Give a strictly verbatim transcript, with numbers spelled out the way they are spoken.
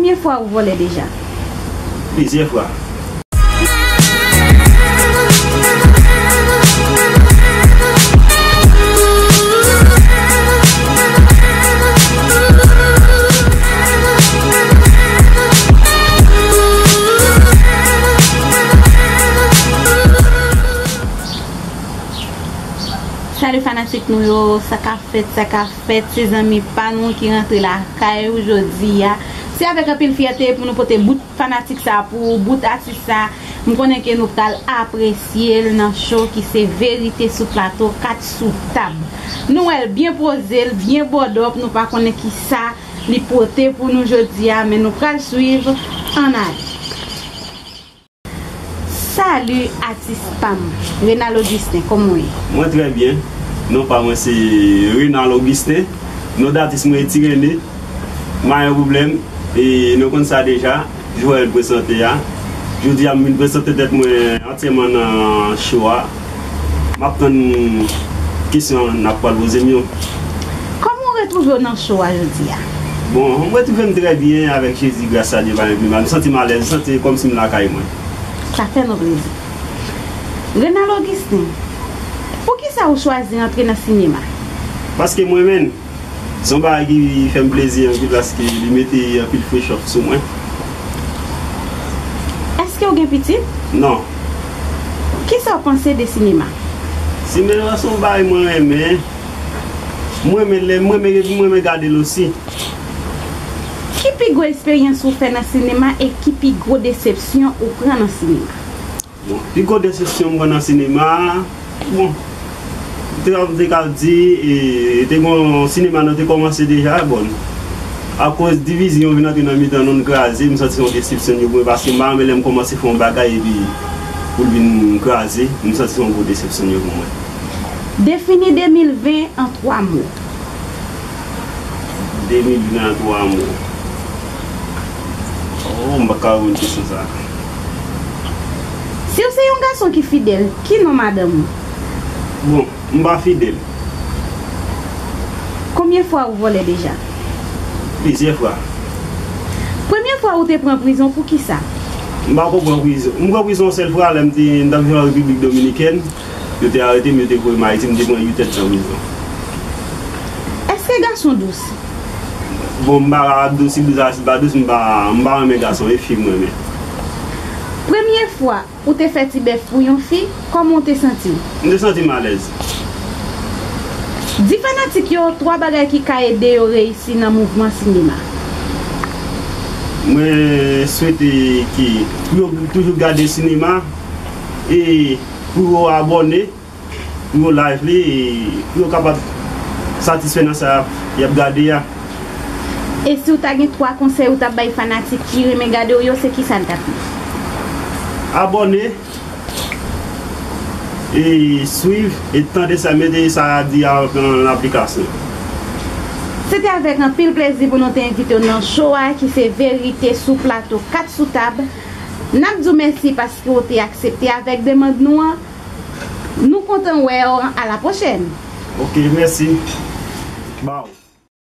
Konbyen fwa ou vòlè deja? Plizyè fwa. Salut fanatik nou yo, sa k ap fèt, sa k ap fèt, se zanmi pa nou ki rantre lakay ou jodi a. Se avèk anpil fyète pou nou pote bout fanatik sa pou ou, bout atis sa. M konnen ke nou pral apresye l nan show ki se Verite sou Plato, kat sou tab. Nou wè l byen poze, l byen bòdòp, nou pa konnen kisa li pote pou nou jodi a, men nou pral swiv, ann ale. Salut atis pa m, Renald Augustin, kòman w ye? Mwen trè byen. Non pa mwen se Renald Augustin. Non datis mwen Ti Rene. M pa gen pwoblèm. E nou konn sa deja. Joel prezante a. Jodi a m vin prezante tèt mwen antyèman nan show a. M ap tann kesyon n ap pral poze m yo. Kòman w retwouve w nan show a jodi a? Bon, m retwouve m trè byen avèk Jezi, gras a Dye, pa gen pli mal. M santi m alèz, m santi kòmsi m lakay mwen. Sa fè nou plezi. Renald Augustin, poukisa ou chwazi antre nan sinema? Paske mwen menm, se yon bagay ki fè m plezi anpil paske li mete anpil frechè sou mwen. Èske w gen pitit? Non. Kisa w panse de sinema? Sinema se yon bagay mwen renmen. Mwen renmen lè, mwen renmen epi mwen renmen gade l osi. Ki pi gwo eksperyans ou fè nan sinema e ki pi gwo desepsyon ou pran nan sinema? Bon, pi gwo desepsyon m pran nan sinema, bon, te, te ka di, e, te gon sinema nou te kòmanse deja, bon, akoz divizyon vin antre nan mitan nou, n kraze, m santi se yon desepsyon yo pou mwen, paske m pa renmen lè m kòmanse fè yon bagay epi pou l vin kraze, m santi se yon gwo desepsyon yo pou mwen. Defini de mil ven an twa mo. De mil ven an twa mo. Oh, m pa ka reponn kesyon sa a. Si w se yon gason ki fidèl, ki non madanm ou? Bon, m pa fidèl. Konbyen fwa ou vòlè deja? Plizyè fwa. Premye fwa ou te pran prizon, poukisa? M pa ko pran prizon. M pran prizon yon sèl fwa lè m te, m t ap viv an Repiblik Dominikèn. Yo te arete m, yo te voye m Ayiti, m te pran uit èdtan prizon. Èske gason dous? Bon, m pa ka ap dous, si dous a, si pa dous, m pa, m pa renmen gason, e fi m renmen. Premye fwa ou te fè ti bèf pou yon fi, kòman w te santi w? M te santi m alèz. Di fanatik yo twa bagay ki ka ede yo reyisi nan mouvman sinema. Mwen swete ke pou yo toujou gade sinema e pou yo abòne, pou yo like li, e pou yo kapab satisfè nan sa y ap gade a. E si w ta gen twa konsèy ou t ap bay fanatik ki renmen gade w yo, se kisa l t ap ye? Abòne, e swiv, e tande sa, mete sa a di a an aplikasyon. Se te avèk anpil plezi pou nou te envite w nan show a ki se Verite sou Plato, kat sou tab. N ap di w mèsi paske w te aksepte avèk demann nou an. Nou kontan wè w. A la pwochèn. Ok, mèsi. Bye.